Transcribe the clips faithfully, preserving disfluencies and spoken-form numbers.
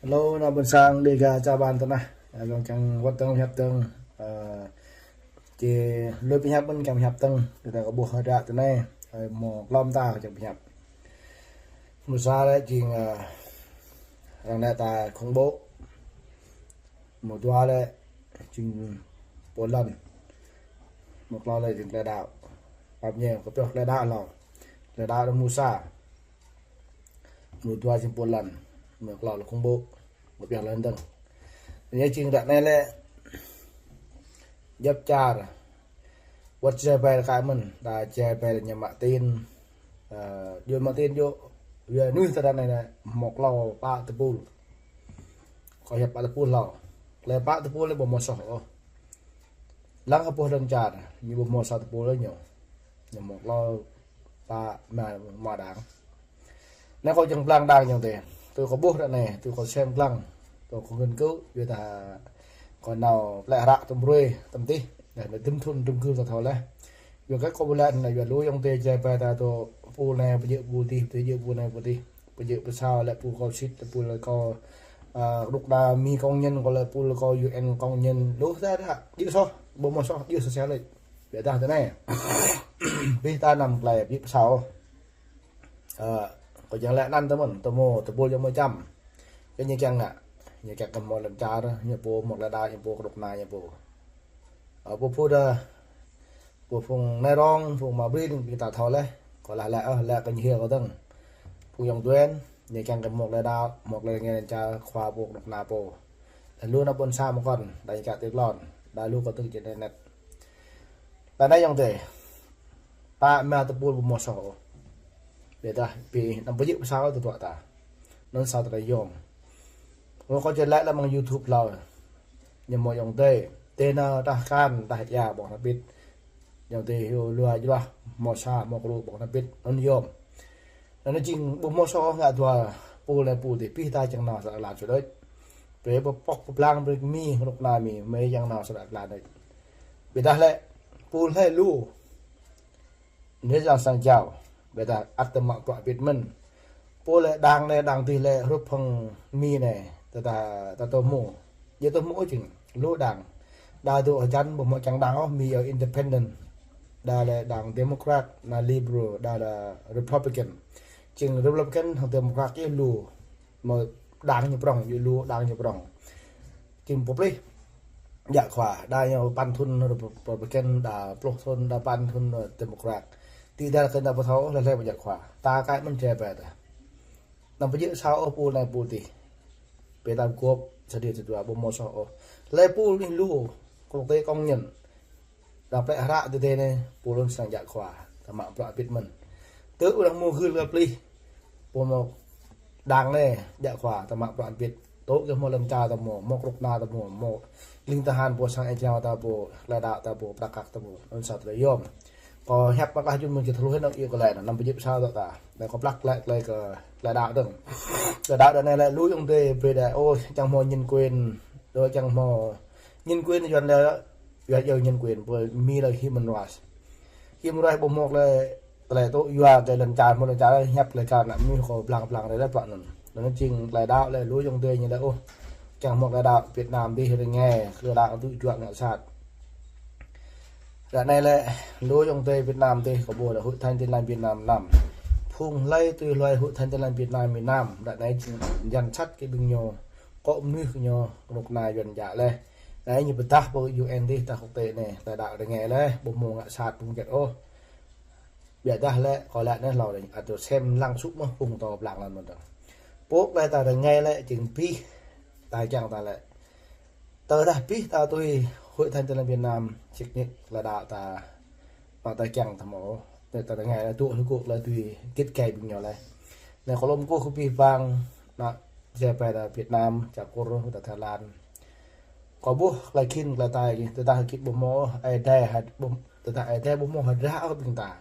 Hello, ană ƀôn sang Dêga čar ƀan tơnah. Ơ, kâo kiăng wơ̆t dơ̆ng pơhiăp dơ̆ng. Ơ, či lui pơhiăp mơ̆n kiăng pơhiăp dơ̆ng. Kơ ta kơ ƀuh ră tơ anai. Ơ, mơ̆ng klom ta kiăng pơhiăp. Mơ̆ng sa lĕ jing, ơ, arăng laĭ ta khủng bố. Mơ̆ng dua lĕ jing pô lŏn. Mơ̆ng klâo lĕ jing tơlơi đaŏ. Pap ñe kơ pioh tơlơi đaŏ hlâo. Tơlơi đaŏ lĕ mơ̆ng sa. Mơ̆ng dua jing pô lŏn. Mơ̆ng klâo lĕ khủng bố. Mơ̆ng pioh lŏn dơ̆ng. Anai jing ră anai lĕ djŏp čar. Wơ̆t jai ƀai lĕ kơ mơ̆n. Đa jai ƀai lĕ ñu mă tin. Ơ, djŏp mă tin djŏp. Yua nuih tơ ră anai lĕ mơ̆ng klâo pă tơpul. Kâo hiăp pă tơpul hlâo. Lĕ pă tơpul lĕ ƀu hmâo soh ôh. Lăng kơ pô lŏn čar, ñu ƀu hmâo sa tơpul lĕ ñu. Ñu hmâo klâo pă rơma, rơma đang. Anai kâo čang blang đang ñu tê. Tui kâo ƀuh ră anai, tui kâo sem lăng. Tui kâo nghiên cứu, yua dah kâo nao plĕ hră tơm brơi, tơm tih. Dah anai dŭm thŭn, dŭm gưl ta thâo laih. Yua kơ kâo ƀu laĭ anai, yua lu ayŏng adơi jai ƀai ta tui pul anai, pơjơ̆ pul tih, pơjơ̆ pul anai, pul tih. Pơjơ̆ pơsao lĕ pul kâo sĭt, lĕ pul kâo, ơ, rơnŭk đa Mi công nhân, kâo lĕ pul kâo U N công nhân. Lu ta dah, djơ̆ soh, ƀu hmâo soh, djơ̆ soh sial lĕ. Biă dah tơ anai. Abih ta anăm tơlơi pơjơ̆ pơsao. Ơ, kâo čang laĭ anăn tơ mơ̆n, tơmô, tơpul jơ̆ mơ̆ čăm. Kơ ñu kiăng ngă, ñu kiăng kơ hmâo lŏn čar, ñu pô hmâo tơlơi đaŏ, ñu pô kơ rơnŭk đa, ñu pô. Ơ, pô phu dah, pô phung nai rong, phung mă brơi, ñu ta thâo laih. Kâo lah laĭ, ơ, laĭ kơ ñu hil kâo dơ̆ng. Phung ayŏng adơi, ñu kiăng kơ hmâo tơlơi đaŏ, hmâo tơlơi ngă lŏn čar, khua pô kơ rơnŭk đa pô. Lalu ană ƀôn sang mơ̆n kâo, đa ñu kiăng tơl lŏn, đa lu kâo tơ̆ng trên internet. Tơ anai ayŏng adơi. Pă rơma tơpul ƀu hmâo soh ôh. Biă dah, ƀing anăm pơjơ̆ pơsao tơtuă ta. Anŭn sa tơlơi yôm. Ơ, kâo čang laĭ lăm mơ̆ng YouTube hlâo. Ñu hmâo ayŏng adơi. Tơ anai dah kan, dah ia ƀong hơbĭt. Ayŏng adơi hyu lua jua, hmâo sa, hmâo kru ƀong hơbĭt. Anŭn yôm. Anŭn jing ƀu hmâo soh ngă dua pul anai pul tih, abih ta čang nao sa lăn sut đôč. Brơi pơpŏk pơblang brơi Mi, rơnŭk đa Mi, Mi čang nao sa lăn đôč. Biă dah lĕ, pul lĕ lu. Anai jang sang jao. Biă dah ăt tơmă bruă hơbĭt mơ̆n. Pô lĕ đang anai, đang tih lĕ hrup hăng Mi anai. Tơdah ta tơmô. Djơ̆ tơmô jing. Lu đang. Đa dŏ hơjăn ƀu hmâo čang đang ôh, Mi yơh independent. Đa lĕ đang Democrat, đa Liberal, đa lĕ Republican. Jing Republican hăng Democrat yơh lu. Mơ̆ đang ñu prŏng, yua lu đang ñu prŏng. Jing pơplih. Djă khua, đa ñu păn thŭn Republican, đa pluh thŭn, đa păn thŭn Democrat. Tơdah kơ đa pơthâo, lĕ lĕ djă khua. Ta kơ mơ̆n jai ƀai ta. Anăm pơjơ̆ pơsao ôh pul anai pul tih. Biă dah gŏp, sa đĭ sa dua, ƀu hmâo soh ôh. Lĕ pul anai lu, quốc tế công nhận. Đa plĕ hră tơ tơ anai, pul anŭn srăng djă khua, tơmă bruă hơbĭt mơ̆n. Tơ ƀu đang hmâo gưl kơ plih. Pô hmâo đang anai, djă khua, tơmă bruă hơbĭt. Tơ kơ hmâo lŏn čar ta hmâo, hmâo rơnŭk đa ta hmâo, hmâo ling tơhan pô sang ê jao ta pô, tơlơi đaŏ ta pô, prăk kăk ta pô, anŭn sa tơlơi yôm. Kâo hiăp mă klah jum mơ̆ng či thâo hluh anŭn yua kơ lĕ, anăm pơjơ̆ pơsao tơtuă ta. Anai kâo plăk lĕ tơlơi kơ tơlơi đaŏ dơ̆ng. Tơlơi đaŏ anai lĕ lu ayŏng adơi brơi đa, ơ, čang hmâo nhân quyền, đa čang hmâo nhân quyền Yuan lĕ, Yuan yơh nhân quyền, ƀơi Mi lĕ human rights. Human rights ƀu hmâo lĕ, tơlơi tŭ yua kơ lŏn čar, hmâo lŏn čar, hiăp lĕ kơ ană mơnuih kâo blang blang lĕ lĕ pă anŭn. Anŭn jing tơlơi đaŏ lĕ lu ayŏng adơi ñu lĕ, ôh, čang hmâo tơlơi đaŏ Việt Nam tih lĕ ngă, tơlơi đaŏ tŭ juă ngă sat. Ră anai lĕ, lu ayŏng adơi Việt Nam tih, kâo ƀuh lĕ Hội Thánh Tin Lành Việt Nam năm. Phung hlơi tui hloi Hội Thánh Tin Lành Việt Nam năm. Ră anai jing danh sách kơ ƀing ñu, kơ mơnuih kơ ñu, rơnŭk đa Yuan djă laih. Anai ñu pơdah pơ U N tih, tah quốc tế anai, tơlơi đaŏ rơngai laih, ƀu hmâo ngă sat, ƀu hmâo hơget ôh. Biă dah lĕ, kâo laĭ anai hlâo đĕ, ăt tơ sem lăng sŭ mơ̆ phung tơ blang lăn mơ̆n dơ̆ng. Pô lĕ ta rơngai lĕ, jing abih, ta kiăng ta lĕ. Tơdah abih ta tui Hội Thánh Tin Lành Việt Nam, čik nik lĕ đaŏ ta, mă ta kiăng ta hmâo, tơ ta rơngai lĕ tŭ hluh kơ lĕ tui git gai ƀing ñu lĕ. Anai kâo lŏm kơkuh kơ abih bang, ană jai ƀai ta Việt Nam, čar Kur, ta Thái Lan. Kâo ƀuh tơlơi khĭn tơlơi tai, tơdah git ƀu hmâo, Ơi Adai hă, ƀu, tơdah Ơi Adai ƀu hmâo hơdră ôh ƀing ta.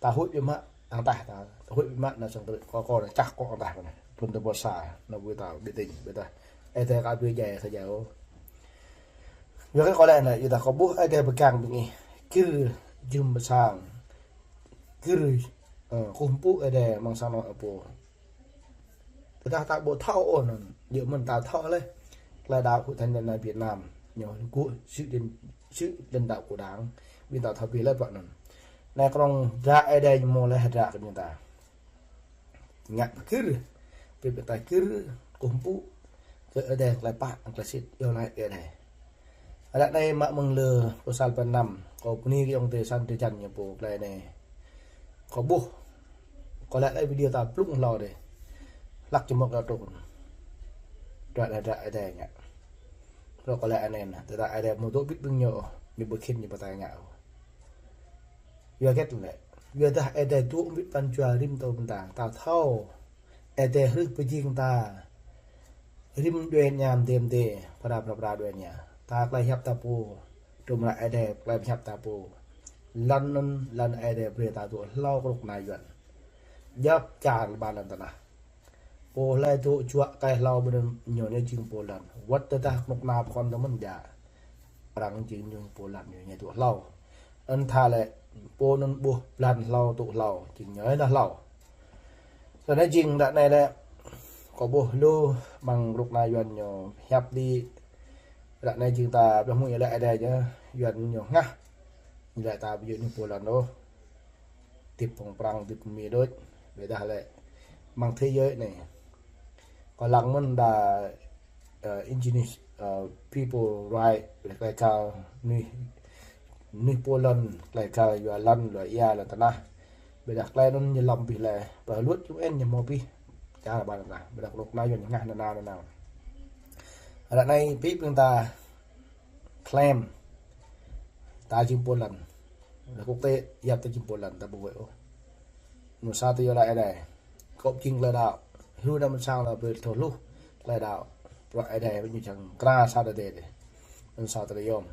Ta huĭ biă mă, ang tah ta, ta huĭ biă mă, anŭn sang tơlơi kâo, kâo anŭn čah kâo ang tah kâo anŭn. Thŭn tơpul sa, anŭn ƀu ta, ƀu tĭng, ƀu ta. Ơi Adai kơ ƀu djai sa jao. Yua kơ kâo lĕ anai, yua dah kâo ƀuh Ơi Adai pơgang ƀing ih. Gir jum pơsang. Gir, ơ, kơkuh pơpŭ Ơi Adai mơ̆ng sang anŏ pô. Tơdah ta ƀu thâo ôh anŭn, yua mơ̆n ta thâo laih. Tơlơi đaŏ Hội Thánh Tin Lành Việt Nam, ñu gŭ sự lãnh, sự lãnh đạo của Đảng, ƀing ta thâo ƀiă laih ƀơi anŭn. Anai kơnơ̆ng dră Ơi Adai ñu mơ̆ laih dră kơ ƀing ta. Ngă pơkir, pơkir ta kir, kơkuh pơpŭ kơ Ơi Adai tơlơi pă, tơlơi sĭt, yua laĭ Ơi Adai. Ră anai mă mơ̆ng lơ pơsal pơnăm, kâo bơni kơ ayŏng adơi sang drơi jăn ñu pô tơlơi anai. Kâo ƀuh, kâo laĭ laih video ta blung hlâo dih. Hlăk čơmŏk kơ trŭn. Dră anai dră Ơi Adai ngă. Rŏ kâo laĭ anai anai, tơdah Ơi Adai mơ̆ dŏ bĭt ƀing ñu, ñu ƀu khĭn ñu pơtă ngă. Yua hơget lĕ? Yua dah Ơi Adai dŏ bĭt pran jua rĭm tơ ƀing ta, ta thâo. Ơi Adai hrih pơjing ta. Rĭm djuai ania mơdê mơdê, pơra pơra pơra djuai ania. Ta tơlơi hiăp ta pô, tơm ră Ơi Adai tơlơi hiăp ta pô. Lŏn anŭn, lŏn Ơi Adai brơi ta dŏ hlâo kơ rŏk anai Yuan. Djŏp čar lơ̆m lŏn tơnah. Pô hlơi dŏ juă kơ hlâo ƀơi anŭn ñu anai jing pô lŏn. Wơ̆t tơdah kơnuk kơna pơkŏn tơ mơ̆n djă. Arăng jing ñu pô lŏn ñu anai dŏ hlâo. Anŭn tha lĕ pô anŭn ƀuh blan hlâo dŏ hlâo, jing ñu anai hlâo. Tơ anai jing ră anai lĕ, kâo ƀuh lu mơ̆ng rŏk anai Yuan ñu hiăp đĭ. Ră anai jing ta ƀuh mơ̆ng yua laĭ Ơi Adai yơh, Yuan ñu hngah. Ñu laĭ ta ƀu djơ̆ ñu pô lŏn ôh. Hơdip phung Prăng, hơdip Mi đôč. Ƀiădah lĕ mơ̆ng thế giới anai. Kâo lăng mơ̆n đa, ơ, indigenous, ơ, people right, tơlơi kar mơnuih, mơnuih pô lŏn, tơlơi kar yua lŏn, yua ia, yua tơnah. Ƀiădah tơlơi anŭn ñu lŏm abih laih, pơ luật U N ñu hmâo abih. Čar ƀar anŭn, ƀiădah kơnuk kơna Yuan ñu hngah nanao nanao. Ră anai abih ƀing ta claim ta jing pô lŏn. Lĕ quốc tế hiăp ta jing pô lŏn, ta ƀu wơ̆t ôh. Mơ̆ng sa tơ yua laĭ Ơi Adai. Kâo jing tơlơi đaŏ. Hyu anăm sang lĕ brơi thâo hluh tơlơi đaŏ. Bruă Ơi Adai ñu čang kra sa tơ dêh dêh. Anŭn sa tơ yom.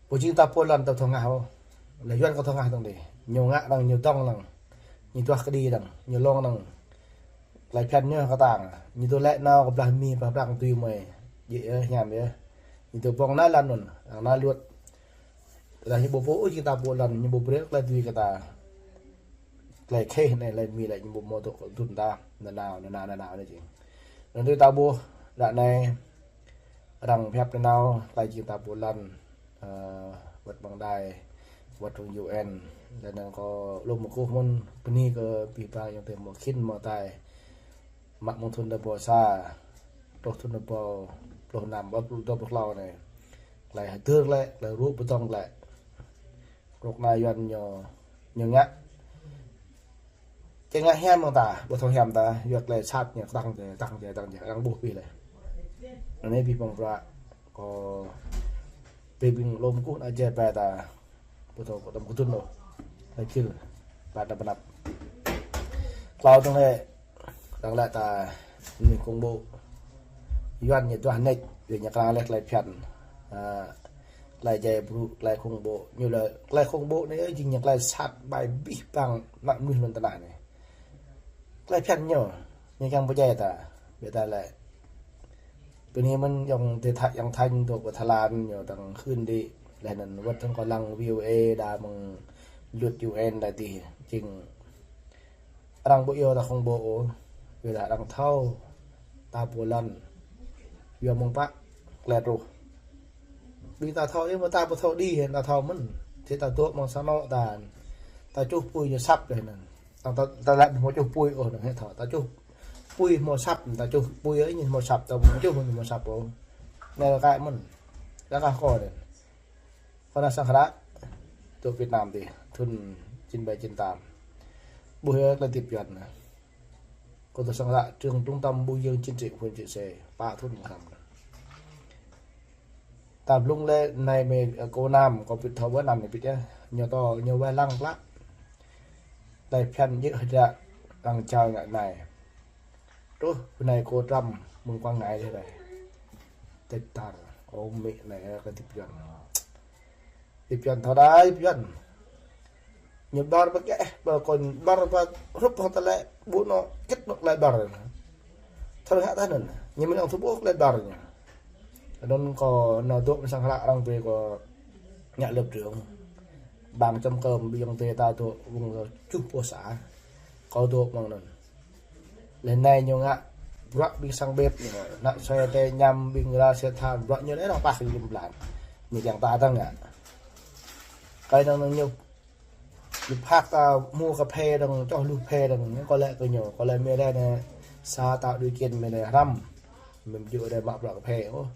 Ƀu jing ta pô lŏn ta thâo hngah ôh. Lĕ Yuan kâo thâo hngah dơ̆ng dih. Ñu ngă dơ̆ng, ñu dŏng dơ̆ng. Ñu duah kơđi dơ̆ng, ñu lông dơ̆ng. Tơlơi phiăn ñu kơtang. Ñu dŏ lĕ nao kơ blah Mi, blah Prăng tui mơi. Djơ̆ yơh, hiam yơh. Ñu dŏ ƀơ̆ng nao lŏn anŭn, arăng nao luăt. Tơdah ñu ƀu pô ôh jing ta pô lŏn, ñu ƀu brơi tơlơi dưi kơ ta. Tơlơi kheh anai, tơlơi Mi lĕ ñu ƀu hmâo dŏ kơ dŭn ta. Nanao, nanao, nanao anai jing. Anŭn tui ta ƀuh, ră anai arăng pơhiăp nanao, tơlơi jing ta pô lŏn, ơ, wơ̆t ƀăng đai, wơ̆t hăng U N, laih anŭn kâo lŏm kơkuh mơ̆n bơni kơ abih bang ayŏng adơi hmâo khĭn hmâo tai. Mă mơ̆ng thŭn rơbâo sa, truh thŭn rơbâo pluh năm, ơ, pluh dua pluh hlâo anai. Tơlơi hơdơr lĕ, tơlơi rŭ pơdơ̆ng lĕ. Rŏk anai Yuan ñu, ñu ngă. Či ngă hiam mơ̆ng ta, ƀu thâo hiam ta, yua tơlơi sat ñu, tăng jai, tăng jai, tăng jai, arăng ƀuh abih laih. Anai abih bang bruă, kâo abih ƀing lŏm kơkuh ană jai ƀai ta, ƀu thâo kơ tơm kơdŭn ôh. Tơlơi kil, ƀai ta pơnăp. Klâo tơ̆ng lĕ, arăng laĭ ta, ñu công bố. Yuan ñu duah nĕč, yua ñu kơnang laih tơlơi phiăn. Ơ, tơlơi jai brŭ, tơlơi công bố. Ñu lĕ tơlơi công bố anai, jing ñu tơlơi sat ƀai abih bang ană mơnuih lŏn tơnah anai. Tơlơi phiăn ñu, ñu kiăng pơdjai ta. Ƀiădah lĕ. Bơni mơ̆n ayŏng adơi Thai, ayŏng Thanh dŏ pơ Thái Lan ñu dơ̆ng hưn đĭ. Laih anŭn wơ̆t dơ̆ng kâo lăng V O A đa mơ̆ng luật U N đa dih. Jing arăng ƀu iâu ta công bố ôh. Ƀiădah arăng thâo ta pô lŏn. Yua mơ̆ng pă tơlơi truh. Ƀing ta thâo yơh, mơ̆ ta ƀu thâo đĭ, ta thâo mơ̆n. Či ta dŏ mơ̆ng sang anŏ ta. Ta čuh apui ñu săp laih anŭn. Ta, ta, ta laĭ hmâo čuh apui ôh anŭn hĕ thâo. Ta čuh apui hmâo săp, ta čuh apui ơi ñu hmâo săp, ta ƀu čuh ñu hmâo săp ôh. Anai lĕ kơ mơ̆n. Lĕ kơ kâo anai. Kâo nao sang hră, dŏ Việt Nam dih, thŭn chín bảy chín tám. Ƀuh yơh tơlơi hơdip Yuan anai. Kâo dŏ sang hră trường trung tâm bồi dưỡng chính trị huyện Chư Sê, pă thŭn kơ hrăm. Ta blung lĕ anai mơ̆, ơ, kâo năm, kâo pĭt thâo ƀơi năm anai pĭt yơh. Ñu tơl, ñu wai lăng klă. Tơlơi phiăn djơ̆ hơdră arăng jao ngă anai. Truh, bơnai kâo trăm, mơ̆ng Quảng Ngãi dih anai. Tĕt tar, ơ, mĭ anai, ơ, kơ hơdip Yuan. Hơdip Yuan thâo đa, hơdip Yuan. Ñu ƀar ƀă kĕ, ƀă kơ ƀar ƀă hrup hăng tơlơi ƀu anŏ, kĕt anŏ tơlơi ƀar. Thâo hă ta anŭn, ñu mĭn ong thâo ƀuh tơlơi ƀar ñu. Anŭn kâo nao dŏ mơ̆ng sang hră arăng brơi kâo ngă lớp trưởng. Bang čăm kơm ƀing ayŏng adơi ta dŏ mơ̆ng čuh pô sa. Kâo dŏ mơ̆ng anŭn. Laih anai ñu ngă Bruă ƀing sang bếp ñu, nă soi tê ñăm ƀing ra sê than, bruă ñu lĕ arăng pah kơ lŏm blan. Ñu kiăng ta tăng ngă. Kơi năng ñu, ñu phak ta mua cà phê đăng, čoh lu cà phê đăng, ñu kơ lĕ kơ ñu, kơ lĕ mơi đa nê, sa ta điều kiện mơi đa hrăm. Mơi jŭ đa mă bruă cà phê, ôh.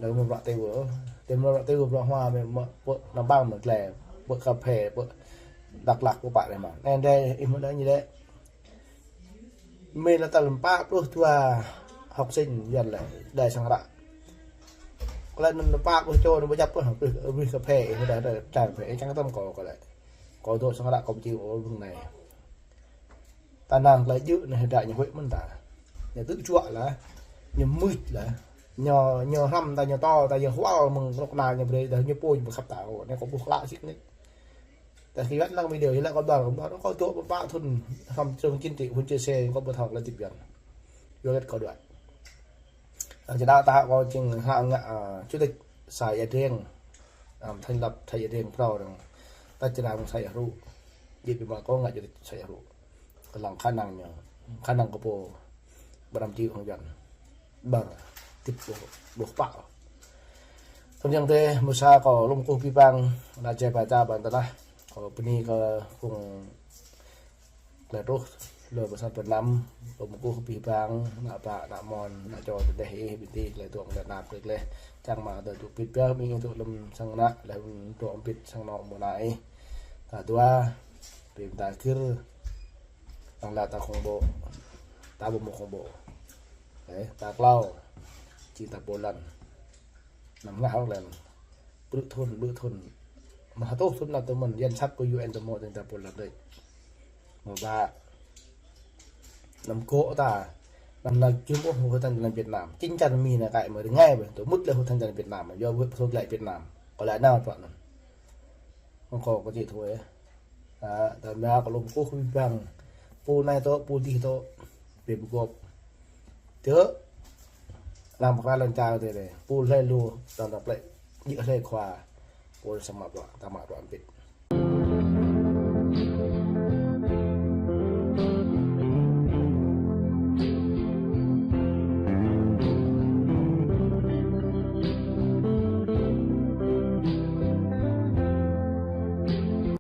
Lĕ mă bruă tê wơ, tê mă bruă tê wơ bruă hua mơi mă, pơ Nam Bang mơi glai, pơ cà phê, pơ Dak Lak pơ pă đa mă. Nê đa, ih mă đa ñu đa. Mơi lĕ tal pă pluh dua học sinh Yuan lĕ, đa sang ră. Kơ lĕ năm pă pluh čô năm pă čăp pluh, pluh, pluh cà phê, đa, đa, đa, cà phê, čang tăm kơ, kơ lĕ. Kơ dŏ sang ră kơ či ôh lŏm nai. Ta năng lĕ jŭ nê hơdră ñu huĭ mơ̆n ta. Ñu tŭ juă lah, ñu mưč lah. Ñu, ñu hrăm ta ñu to, ta ñu hual mơ̆ng rŏk na ñu brơi, ta ñu pô ñu pơkhăp ta, ôh, nê kơ ƀuh klă sĭt nê. Ta kơ wăt lăng video, yua lĕ kơ ƀar, kơ ƀar, kơ dŏ pơ pă thun, hrăm trường chính trị, hun chia sẻ, kơ ƀu thâo lĕ tip Yuan. Yua lĕ kơ dŏ. Ơ, čơđa ta kơ jing hăng ngă, ơ, chủ tịch xã Ia Dreng, ơ, thành lập xã Ia Dreng phrâo đăng. Ta čơđa mơ̆ng xã Ia Hru. Jing ƀing mă kơ ngă chủ tịch xã Ia Hru. Kơ lăng khả năng ñu, khả năng kơ pô, ƀrăm či hăng Yuan. Ƀar, tip pô, ƀuh pă. Thun yang tê, mơsa kơ lŏm kơkuh pih pang, na jai ba ta ƀan tơnah. Kơ bơni kơ phung Klĕ truh, lơ pơsat pơnăm, kơ mơkuh pih pang, nă pă, nă mon, nă čô tơdeh ih, ƀing tih, klĕ tuang, klĕ nap, klĕ klĕ. Čang mă tơ tŭ pit pioh, ƀing ih tŭ lŏm sang nă, lĕ tŭ pit sang nŏ mơ̆ nai. Ta dua, pim ta kir, tăng la ta khong ƀô, ta ƀu mơ̆ khong ƀô. Ê, ta klâo, či ta pô lăn. Năm ngă hŏk lĕ. Brư̆ thun, brư̆ thun. Mă hơtuh thun nă tơmơ̆n, yan săp kơ U N tơmơ̆ tơng ta pô lăn đĕč. Mơ̆ ba. Năm gŏ ta. Năm nă jum ôh hơtăn jơlan Việt Nam. Chính chân mi nă kăi mơ̆ rơngai bĕ. Tơ mŭt lĕ hơtăn jơlan Việt Nam. Yua bĕ pơsôk lĕ Việt Nam. Kơ lĕ nao pơt năn. Hŏng kơ kơ či thôi. Ă, ta mia kơ lŏm kơkuh pih pang. Pô nai tŏ, pô dih tŏ. Bĕ bơgop. Tơ. Lăng pơkra lăng čar tê đê. Pô hlơi lu, tơng ta plĕ. Djơ̆ hlơi khua. Pô sa mă bruă, ta mă bruă mpit.